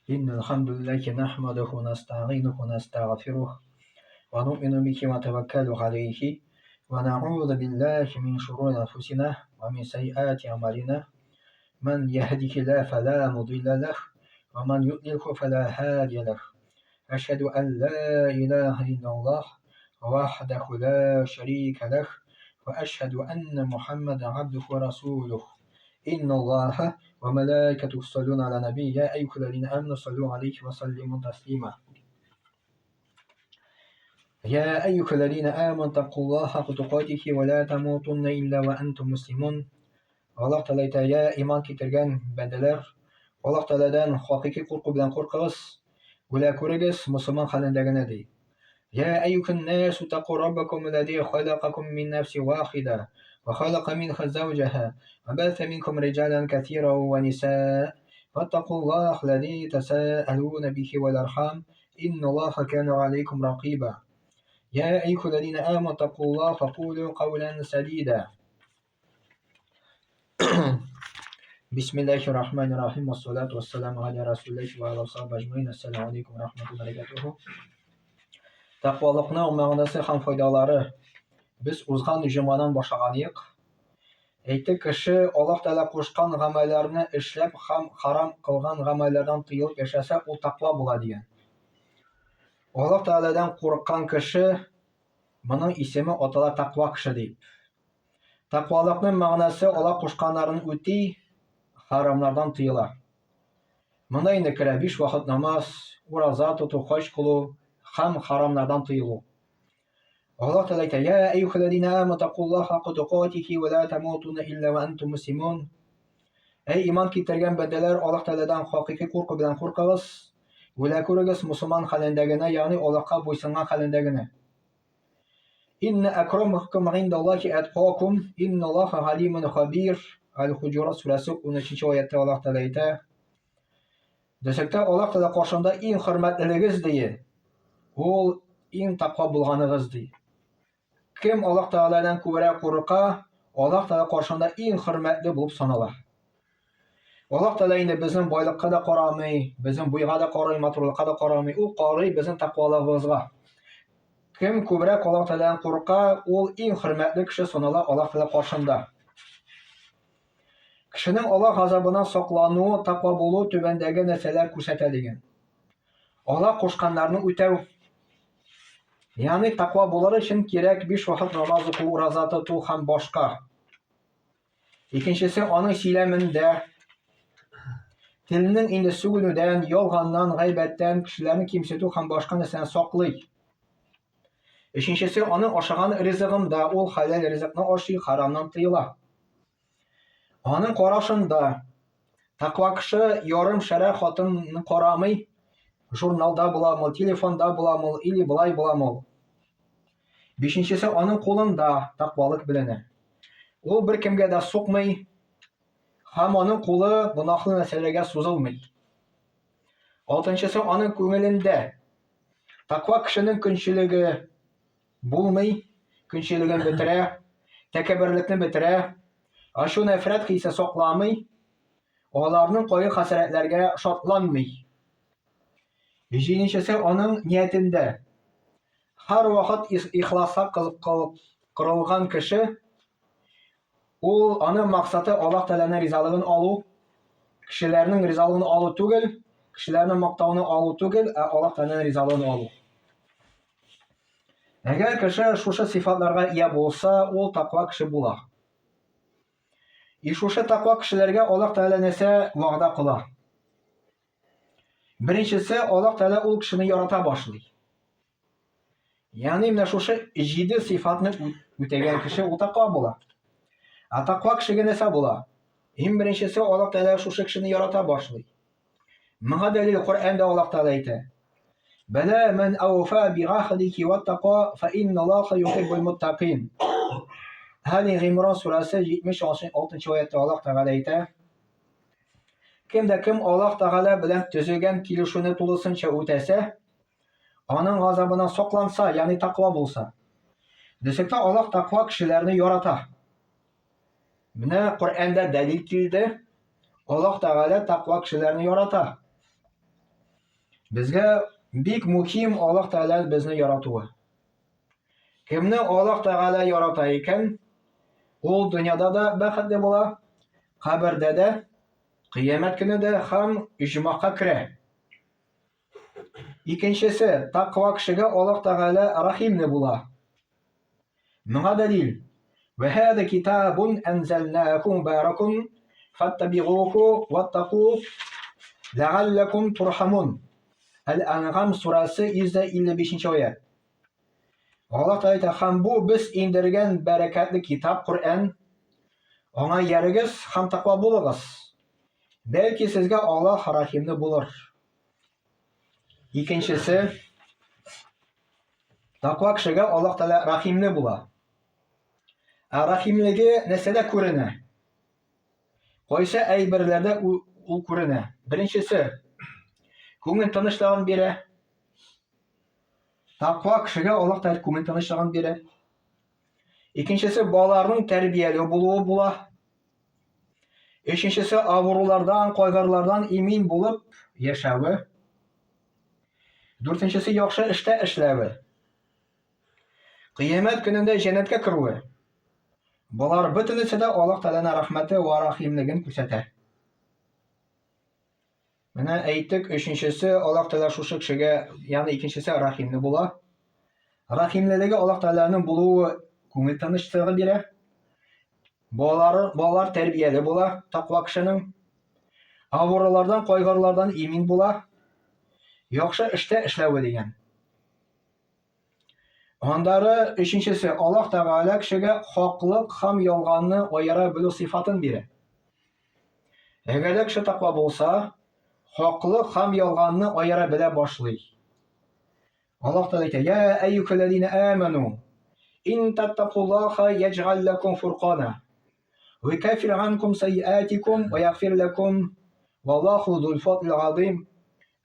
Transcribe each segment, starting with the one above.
إن الحمد لله نحمده ونستعينه ونستغفره ونؤمن به ونتوكل عليه ونعوذ بالله من شرور أنفسنا ومن سيئات أعمالنا من يهده الله فلا مضل له ومن يضلله فلا هادي له أشهد أن لا إله إلا الله وحده لا شريك له وأشهد أن محمدا عبده ورسوله إن الله وملائكته يصلون على النبي يا أيها الذين آمنوا صلوا عليه وسلموا تسليما يا أيها الذين آمنوا اتقوا الله حق تقاته ولا تموتن إلا وأنتم مسلمون Аллаһ Тәгалә әйтә, Я иман китергән бәндәләр, Аллаһ Тәгаләдән хакыйкый курку белән куркыгыз, үлә күрегез, мөселман хәлендә генә, ди. Я әйюһән насу таку раббакум аллази халакакум мин нафсин вахида ва халака минха зауҗаха ва бәсә минкум риҗалан кәсира ва ниса ваттакуллаһ аллази тасаалуна бихи вал архам инналлаһа кана алейкум ракиба. Я әйюһәлләзина аману тақуллаһ ва кулу каулян садида. Бисмиллахи рахмани рахим, вассалату вассаламу аля расулиллахи ва аля сахаби әҗмәин. Ассаламу алейкум ва рахматуллахи ва баракатуху. Тәкъвалыкның мәгънәсе һәм файдалары. Без узган җомгадан башлаган идек. Әйтте, кеше Аллаһ Тәгалә кушкан гамәлләрне эшләп һәм харам кылган гамәлләрдән тыелып яшәсә, ул тәкъва була дигән. Аллаһ Тәгаләдән курыккан кеше, моның исеме атала тәкъва кеше дип. Тәкъвалыкның мәгънәсе Аллаһ кушканнарын үти, харамнардан тыела. Монда инде керә биш вакыт намаз, ураза тоту, хаҗ кылу һәм харамнардан тыелу. Аллаһ Тәгалә әйтә: "Я әйюһәлләзина аману тақуллаһа хакка тукатихи ва ла тамутунна илля ва антум муслимун." Әй иман китергән бәндәләр, Аллаһ Тәгаләдән хакыйкый курку белән куркыгыз, үлә күрегез мусульман хәлендә генә, ягъни Аллаһка буйсынган хәлендә генә. Инна акрамакум индаллахи аткакум, инналлаха галимун хабир. Аль-Хуҗурат сүрәсе 13 аятта Аллаһ Тәгалә әйтә. Дәсәктә Аллаһ Тәгалә каршында иң хөрмәтлелегез ди. Ул иң тәкъва булганыгыз ди. Кем Аллаһ Тәгаләдән күбрәк курка, Аллаһ Тәгалә каршында иң хөрмәтле булып санала. Аллаһ Тәгалә инде безнең байлыкка да карамый, безнең буйга да карамый, матурлыкка да карамый. Ул карый безнең тәкъвалыгыбызга. Кем күбрәк Аллаһ Тәгаләдән курка, ул иң хөрмәтле кеше санала Аллаһ Тәгалә каршында. Кешенең Аллаһ газабыннан саклануы, тәкъва булу түбәндәге нәрсәләр күрсәтә дигән. Аллаһ кушканнарны үтәү. Ягъни тәкъва булыр өчен кирәк биш вакыт намаз уку, ураза тоту һәм башка. Икенчесе аның сөйләмендә телнең инде сүгенүдән, ялганнан, гайбәттән, кешеләрне кимсетү һәм башка нәрсәдән саклый. Өченчесе аның ашаган ризыгында ул хәләл ризыкны ашый, харамнан тыела. Аның карашында тәкъва кеше ярым шәрә хатынны карамый, журналда буламы, телефонда буламы, или болай буламы. Бишенчесе аның кулында тәкъвалык беленә. Ул беркемгә дә сукмый һәм аның кулы гөнаһлы нәрсәләргә сузылмый. Алтынчысы аның күңелендә. Тәкъва кешенең көнчелеге булмый, көнчелеген бетерә, тәкәбберлекне бетерә, ачу нәфрәт хисе сакламый, аларның кайгы-хәсрәтләргә шатланмый. Җиденчесе аның ниятендә. Һәрвакыт ихласка корылган кеше, ул аның максаты Аллаһ Тәгаләнең ризалыгын алу, кешеләрнең ризалыгын алу түгел, кешеләрнең мактауны алу түгел, ә Аллаһ Тәгаләнең ризалыгын алу. Әгәр кеше шушы сыйфатларга ия булса, ул таква кеше була. И шушы таква кешеләргә Аллаһ Тәгалә нәрсә вәгъдә кыла? Беренчесе, Аллаһ Тәгалә ул кешене ярата башлый. Ягъни менә шушы җиде сыйфатны үтәгән кеше ул таква була. Ә таква кешегә нәрсә була? Иң беренчесе, Аллаһ Тәгалә шушы кешене ярата башлый. Моңа дәлил Коръәндә Аллаһ Тәгалә әйтә. Бәлә ман ауфа би'ахдихи ваттака фа инналлаха юхиббул муттакин. Али Гимран сүрәсе 76 аятта Аллаһ Тәгалә әйтә. Кем дә кем Аллаһ Тәгалә белән төзегән килешүне тулысынча үтәсә, аның газабыннан сакланса, ягъни таква булса. Дисәк тә, Аллаһ таква кешеләрне ярата. Менә Коръәндә дәлил килде. Аллаһ Тәгалә таква кешеләрне ярата. Безгә бик мөһим Аллаһ Тәгалә безне яратуы. Кемне Аллаһ Тәгалә ярата икән, ул дөньяда да бәхетле була, кабердә дә, кыямәт көне дә һәм оҗмахка керә. Икенчесе, тәкъва кешегә Аллаһ Тәгалә рәхимле була. Моңа дәлил: "Вә һәзә китабун әнзәлнәһу мубаракун фаттабигуху ваттаку ләгалләкум турхамун." Әл-Әнгам сүрәсе 155 нче аять. Аллаһ Тәгалә әйтә, һәм бу без иңдергән бәрәкәтле китап Коръән, аңа иярегез һәм тәкъва булыгыз. Бәлки сезгә Аллаһ рәхимле булыр. Икенчесе, тәкъва кешегә Аллаһ Тәгалә рәхимле була. Ә рәхимлеге нәрсәдә күренә? Кайсы әйберләрдә ул күренә? Беренчесе, күңел тынычлыгын бирә. Тәкъва кешегә Аллаһ Тәгалә күңел тынычлыгын бирә. Икенчесе, балаларның тәрбияле булуы була. Өченчесе, авырулардан, кайгырлардан имин булып яшәве. Дүртенчесе, яхшы эштә эшләве. Кыямәт көнендә җәннәткә керүе. Болар бөтенесе дә Аллаһ Тәгаләнең рәхмәте вә рәхимлеген күрсәтә. Менә әйттек, өченчесе Аллаһ Тәгалә шушы кешегә, ягъни икенчесе рәхимле була. Рәхимлелеге Аллаһ Тәгаләнең булуы күңел тынычлыгы бирә. Балалары, балалар тәрбияле була, тәкъва кешенең. Авырулардан, кайгылардан имин була. Яхшы эштә эшләве дигән. Аннары өченчесе, Аллаһ Тәгалә кешегә хаклык һәм ялганны аера белү сыйфатын бирә. Әгәр дә кеше тәкъва булса, хаклык һәм ялганны аера белә башлый. Аллаһ Тәгалә әйтә: "Я әйюхәлләзина аману, ин таттакуллаха яҗгаль ләкум фуркана, ва юкаффир анкум сайиатикум ва ягфир ләкум, валлаху зул фадлил азим."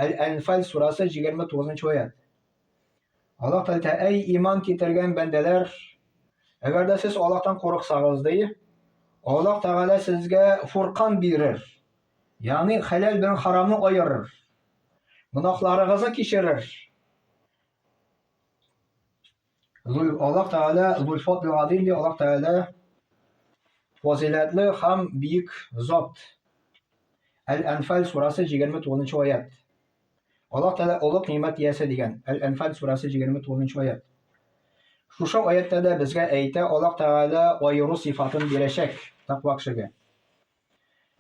Әл-Әнфал сурасы 29 аять. Аллаһ Тәгалә, әй иман китергән бәндәләр, әгәр дә сез Аллаһтан курыксагыз, ди, Аллаһ Тәгалә сезгә фуркан бирер. Ягъни хәләл белән харамны аерыр. Гөнаһларыгызны кичерер. Аллаһ Тәгалә Зул-Фадлил Азим ди, Аллаһ Тәгалә фазыйләтле һәм бөек зат. Әл-Әнфал сурасы 29 аять. Аллаһ Тәгалә олуг нимәт иясе дигән. Әл-Әнфал сүрәсе 29 аять. Шушы аятьтә дә безгә әйтә, Аллаһ Тәгалә аеру сыйфатын бирәчәк тәкъва кешегә.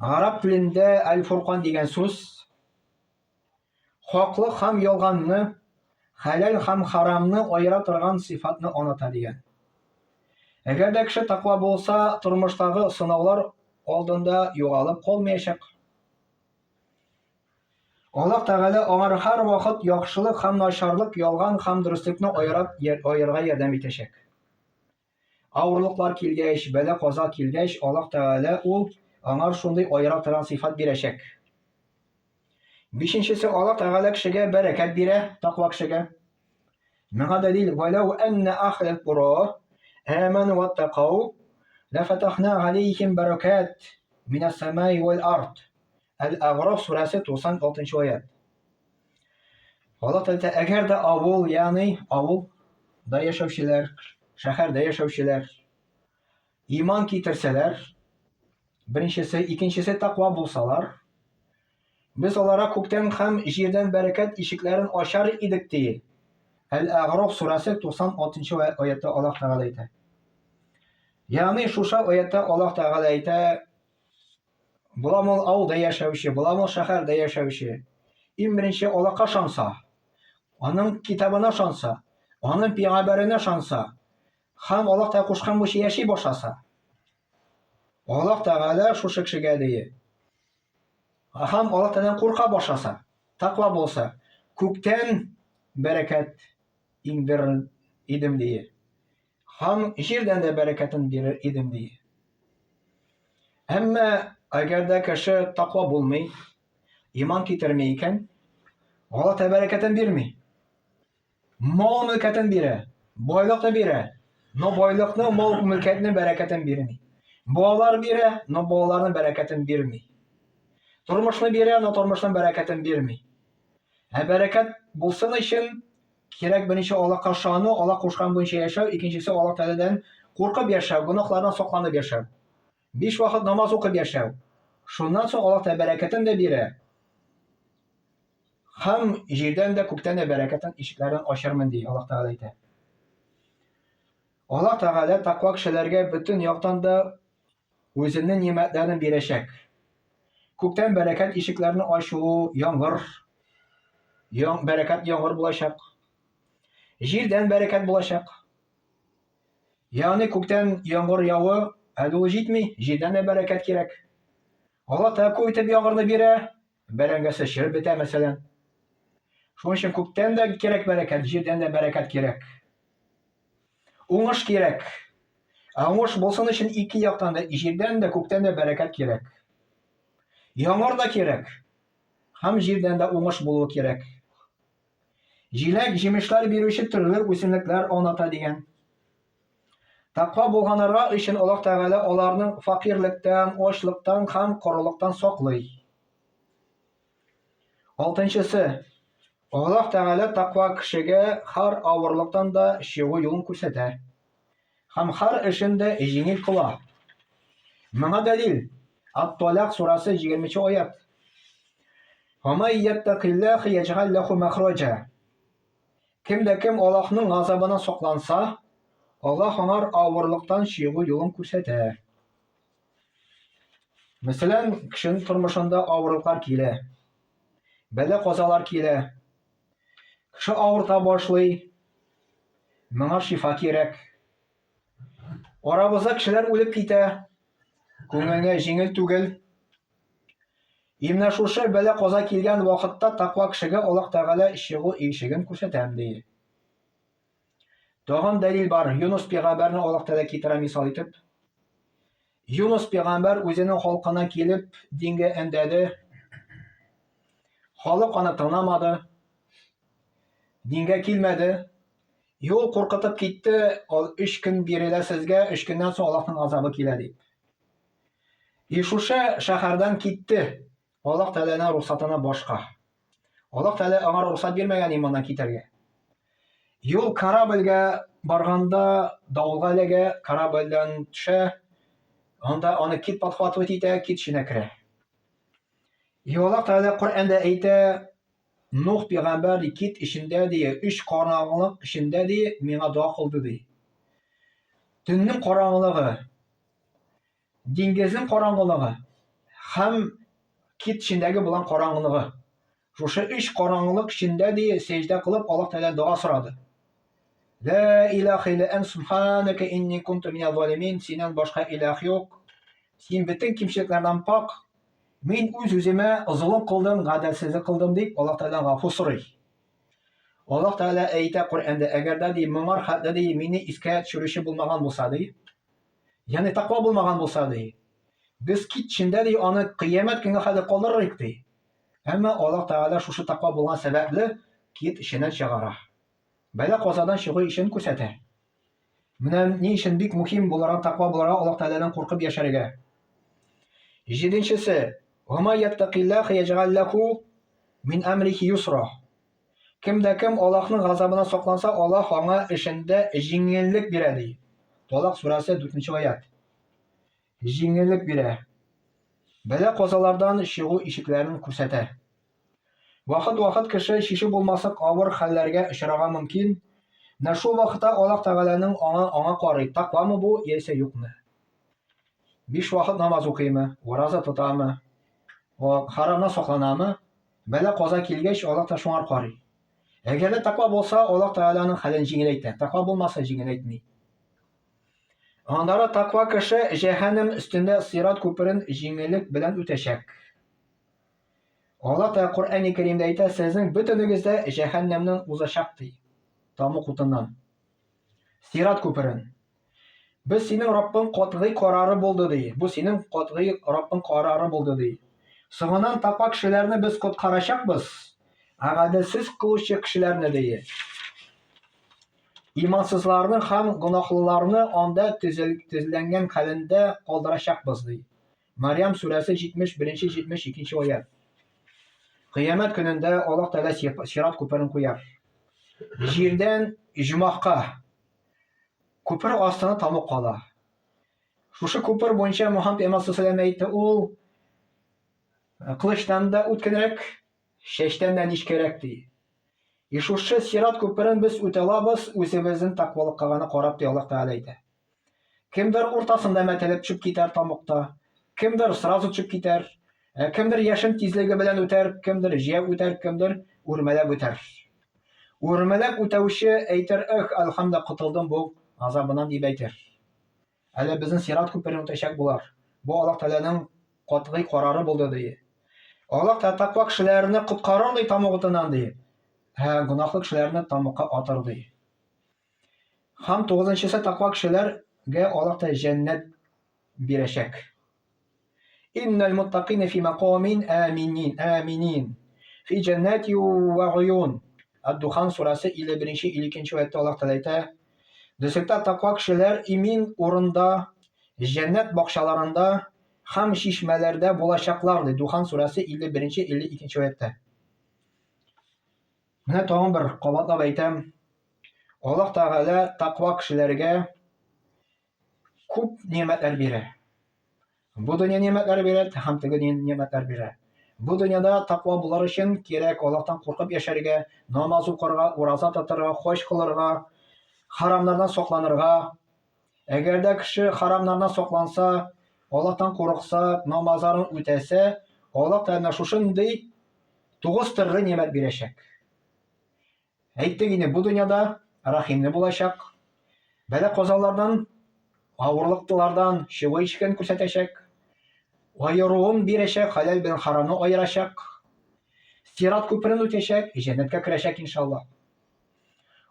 Гарәп телендә Әл-Фуркан дигән сүз хаклык һәм ялганны, хәләл һәм харамны аера торган сыйфатны аңлата дигән. Әгәр дә кеше тәкъва булса, тормыштагы сынаулар алдында югалып калмаячак. Аллаһ Тәгалә аңар һәрвакыт яхшылык һәм начарлык, ялган һәм дөреслекне аерап, аерырга ярдәм итәчәк. Авырлыклар килгәч, бәла-каза килгәч, Аллаһ Тәгалә ул аңар шундый аера торган сыйфат бирәчәк. Бишенчесе, Аллаһ Тәгалә кешегә бәрәкәт бирә, таква кешегә. Моңа дәлил, «Вәләү әннә әхләл кура әмәну ваттакау, ләфәтәхнә галәйһим бәрәкәт минәс сәмаи вәл ард». Әл-Әгъраф сүрәсе 96 нчы аять. Аллаһ Тәгалә әгәр дә авыл, ягъни авыл да яшәүчеләр, шәһәрдә яшәүчеләр иман китерсәләр, беренчесе, икенчесе тәкъва булсалар, без аларга күктән һәм җирдән бәрәкәт ишекләрен ачар идек ди. Әл-Әгъраф сүрәсе 96 аятта Аллаһ Тәгалә әйтә. Ягъни шушы аятта Аллаһ Тәгалә әйтә, Буламы ул авылда яшәүче, буламы ул шәһәрдә яшәүче. Иң беренче Аллаһка ышанса, аның китабына ышанса, аның пәйгамбәренә ышанса һәм Аллаһ Тәгалә кушкан буенча яши башласа, Аллаһ Тәгалә шушы кешегә ди. Һәм Аллаһ Тәгаләдән курка башласа, тәкъва булса, күктән бәрәкәт иңдерер идем ди. Һәм җирдән дә бәрәкәтен бирер идем, ди. Әмма әгәр дә кеше таква булмый, иман китерми икән, Алла та бәрәкәтен бирми. Мал мөлкәтен бирә, байлыкны бирә, но байлыкны, мал мөлкәтне бәрәкәтен бирми. Балалар бирә, но балаларның бәрәкәтен бирми. Тормышны бирә, но тормышның бәрәкәтен бирми. Ә бәрәкәт булсын өчен кирәк беренче Аллаһка ышану, Аллаһ кушкан буенча яшәү, икенчесе Аллаһ Тәгаләдән куркып яшәү, гөнаһлардан сакланып яшәү. Биш вакыт намаз укып яшәү. Шуннан соң Аллаһ Тәгалә бәрәкәтен дә бирә. Һәм җирдән дә, күктән дә бәрәкәтен ишекләрен ачырмын ди, Аллаһ Тәгалә әйтә. Аллаһ Тәгалә таква кешеләргә бөтен яктан да үзенең нимәтләрен бирәчәк. Күктән бәрәкәт ишекләрен ачу, яңгыр, яң, бәрәкәт яңгыр булачак. Җирдән бәрәкәт булачак. Ягъни күктән яңгыр явы, әле ул җитми, җирдән дә бәрәкәт кирәк. Алла Тәгалә күп итеп яңгырны бирә, бәрәңгесе череп бетә, мәсәлән. Шуның өчен күктән дә кирәк бәрәкәт, җирдән дә бәрәкәт кирәк. Уңыш кирәк. Ә уңыш булсын өчен ике яктан да, җирдән дә, күктән дә бәрәкәт кирәк. Яңгыр да кирәк. Һәм җирдән дә уңыш булуы кирәк. Җиләк, җимешләр бирүче төрле үсемлекләр аңлата дигән. Тәкъва булганнарга өчен Аллаһ Тәгалә аларның факирлектән, ачлыктан һәм корылыктан саклый. Алтынчысы, Аллаһ Тәгалә тәкъва кешегә һәр авырлыктан да чыгу юлын күрсәтә һәм һәр эшен дә җиңел кыла. Моңа дәлил Ат-Талак сурасы 20 аят. Ва май яттакиллаһа яҗгаль ләху махраҗа. Кем дә кем Аллаһның газабыннан сакланса, Аллаһ аңар авырлыктан чыгу юлын күрсәтә. Мәсәлән, кешенең тормышында авырлыклар килә. Бәла-казалар килә. Кеше авырта башлый. Моңа шифа кирәк. Арабызда кешеләр үлеп китә. Күңелгә җиңел түгел. И менә шушы бәла-каза килгән вакытта таква кешегә Аллаһ Тәгалә чыгу ишеген күрсәтәм, ди. Тагын дәлил бар. Юнус пәйгамбәрне Аллаһ Тәгалә китерә мисал итеп. Юнус пәйгамбәр үзенең халкына килеп дингә өндәде. Халык аны тыңламады. Дингә килмәде. Юл куркытып китте, ул өч көн бирелә сезгә, өч көннән соң Аллаһның азабы килә дип. И шушы шәһәрдән китте. Аллаһ Тәгаләнең рөхсәтенә башка. Аллаһ Тәгалә аңа рөхсәт бирмәгән иманнан китәргә. Юл корабльгә барганда давылга эләгә, корабльдән төшә. Анда аны кит подхватывать итә, кит эченә керә. И Аллаһ Тәгалә Коръәндә әйтә, Нух пәйгамбәр ди, кит эчендә ди, өч караңгылык эчендә ди, миңа дога кылды ди. Төннең караңгылыгы, диңгезнең караңгылыгы һәм кит эчендәге булган караңгылыгы. Шушы өч караңгылык эчендә ди, сәҗдә кылып Аллаһ Тәгаләдән дога сорады. Ла илаһа илля ан субханака инни кунту миназ залимин. Синнән башка илаһ юк. Син бөтен кимчелекләрдән пак. Мин үз-үземә золым кылдым, гаделсезлек кылдым дип Аллаһ Тәгаләдән гафу сорый. Аллаһ Тәгалә әйтә Коръәндә, әгәр дә ди, моңар хәтле ди, мине искә төшерүче булмаган булса ди, ягъни таква булмаган булса ди, без кит эчендә ди, аны кыямәт көнгә хәтле калдырыр идек ди. Әмма Аллаһ Тәгалә шушы таква булган сәбәпле кит эченнән чыгара. Бәла-казадан чыгу ишен күрсәтә. Менә ни өчен бик мөһим буларак таква буларак Аллаһ Тәгаләдән куркып яшәргә. Җиденчесе, "Ва яттакиллаһа яҗгаль ләху мин әмрихи юсра." Кем дә кем Аллаһның газабына сакланса, Аллаһ аңа эшендә җиңеллек бирә ди. Талак сүрәсе 4 аят. Җиңеллек бирә. Бәла-казалардан чыгу ишекләрен күрсәтә. Вакыт-вакыт кеше чишеп булмаслык авыр хәлләргә очрарга мөмкин. Менә шул вакытта Аллаһ Тәгаләнең аңа аңа карый, таквамы бу яисә юкмы? Биш вакыт намаз укыймы, ураза тотамы, харамнан сакланамы? Бәла-каза килгәч, Аллаһ та шуңар карый. Әгәр дә таква булса, Аллаһ Тәгалә аның хәлен җиңеләйтә. Таква булмаса, җиңеләйтми. Аннары таква кеше җәһәннәм өстендә сират күперен җиңеллек белән үтәчәк. Аллаһ Тәгалә Коръәни Кәримдә әйтә, сезнең бөтенегез дә җәһәннәмнән узачак ди. Тамук утыннан. Сират күперен. Без синең Раббың катгый карары булды ди. Бу синең катгый Раббың карары булды ди. Соңыннан тапа кешеләрне без коткарачакбыз, ә гаделсез кылучы кешеләрне ди. Имансызларны һәм гөнаһлыларны анда төзелгән хәлендә калдырачакбыз ди. Мәрьям сүрәсе 71-72 аять. Кыямәт көнендә Аллаһ Тәгалә сират күперен куяр. Җирдән җомахка күпер астына тамык кала. Шушы күпер буенча Мухаммад пәйгамбәр саллаллаху әйтте, ул кылычтан да үткенрәк, чәчтән дә нечкәрәк ди. И шушы сират күперен без үтә алабыз, үзебезнең тәкъвалыкка гына карап, ди Аллаһ Тәгалә әйтә. Кемдер уртасында мәтәлеп төшеп китәр тамыкта, кемдер сразу төшеп китәр, ә кемдер яшен тизлеге белән үтәр, кемдер җәяү үтәр, кемдер үрмәләп үтәр. Үрмәләп үтәүче әйтер, эх, әлхәмдә котылдым бу газабыннан дип әйтер. Әле безнең сират күперен үтәчәк болар. Бу Аллаһ Тәгаләнең катгый карары булды, ди. Аллаһ Тәгалә тәкъва кешеләрне коткарыр ди тамык утыннан ди. Ә гөнаһлы кешеләрне тамыкка атыр ди. Һәм тугызынчысы таква кешеләргә Аллаһ та җәннәт бирәчәк. Иннәл муттакина фи макамин аминин, аминин. Фи җәннәти ва уюн. Ад-Духан сурасы 51-52 аятта Аллаһ Тәгалә әйтә: Дөслектә таква кешеләр имин урында, җәннәт бакчаларында һәм чишмәләрдә булачаклар, ди Духан сурасы 51-52 аятта. Менә тагын бер кабатлап әйтәм, Аллаһ Тәгалә таква кешеләргә күп нимәтләр бирә. Бу дөнья нимәтләре бирә һәм теге нимәтләр бирә. Бу дөньяда таква булыр өчен кирәк Аллаһтан куркып яшәргә, намаз укырга, ураза тотарга, хаҗ кылырга, харамнардан сакланырга. Әгәр дә кеше харамнардан сакланса, Аллаһтан курыкса, намазларын үтәсә, Аллаһ Тәгалә шушындый тугыз төрле нимәт бирәчәк. Әйттек инде, бу дөньяда рәхимле булачак. Бәла-казалардан, авырлыклардан чыгу ишеген күрсәтәчәк. Аеруын бирәчәк, хәләл белән харамны аерачак. Сират күперен үтәчәк, җәннәткә керәчәк иншалла.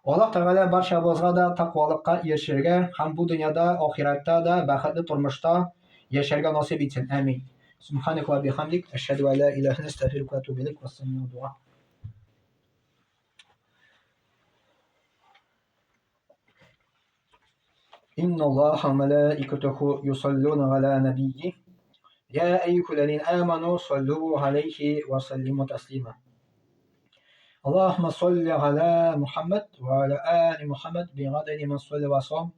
Аллаһ Тәгалә барчабызга да тәкъвалыкка ирешергә һәм бу дөньяда, ахирәттә дә бәхетле тормышта яшәргә насыйп итсен. Амин. Субханак ва бихамдик, әшһәду ә ла илаһа илля астагфирука ва атубу илейк. Вассаламу дуа. إن الله وملائكته يصلون على نبيه يا أيها الذين آمنوا صلوا عليه وسلموا تسليما اللهم صل على محمد وعلى آل محمد بعدد من صلى وصام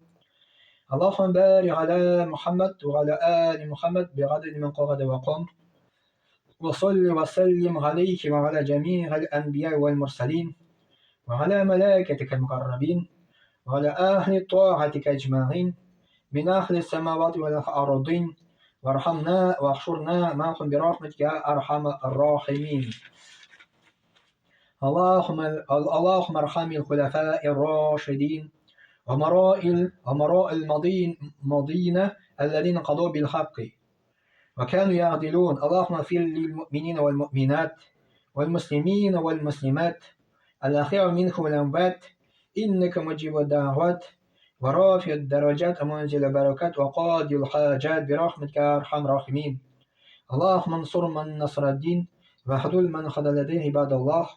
اللهم بارك على محمد وعلى آل محمد بعدد من قعد وقام وصل وسلم عليه وعلى جميع الأنبياء والمرسلين وعلى ملائكتك المقربين وعلى أهل طاعتك أجمعين من أهل السماوات والأرضين وارحمنا واحشرنا معهم برحمتك يا أرحم الراحمين اللهم اللهم ارحم الخلفاء الراشدين أمراء الماضين ماضين الذين قضوا بالحق وكانوا يعدلون اللهم اغفر للمؤمنين والمؤمنات والمسلمين والمسلمات الأخير منهم والأموات إنك مجيب الدعوات ورافع الدرجات ومنزل البركات وقاضي الحاجات برحمتك يا أرحم الراحمين اللهم انصر من نصر الدين واخذل من خذل الدين عباد الله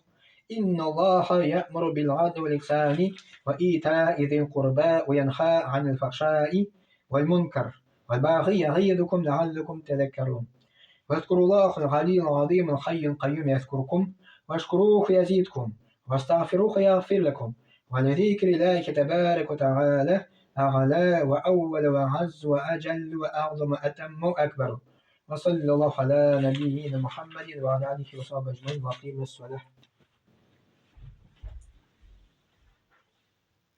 إن الله يأمر بالعدل والإحسان وإيتاء ذي القربى وينهى عن الفحشاء والمنكر والباغي يعظكم لعلكم تذكرون واذكروا الله العلي العظيم الحي القيوم يذكركم واشكروه يزيدكم واستغفروه يغفر لكم ولذكر الله تبارك وتعالى أعلى وأول وأعز وأجل وأعظم وأتم وأكبر وصلى الله على نبينا محمد وعلى آله وصحبه أجمعين وأقيم الصلاة.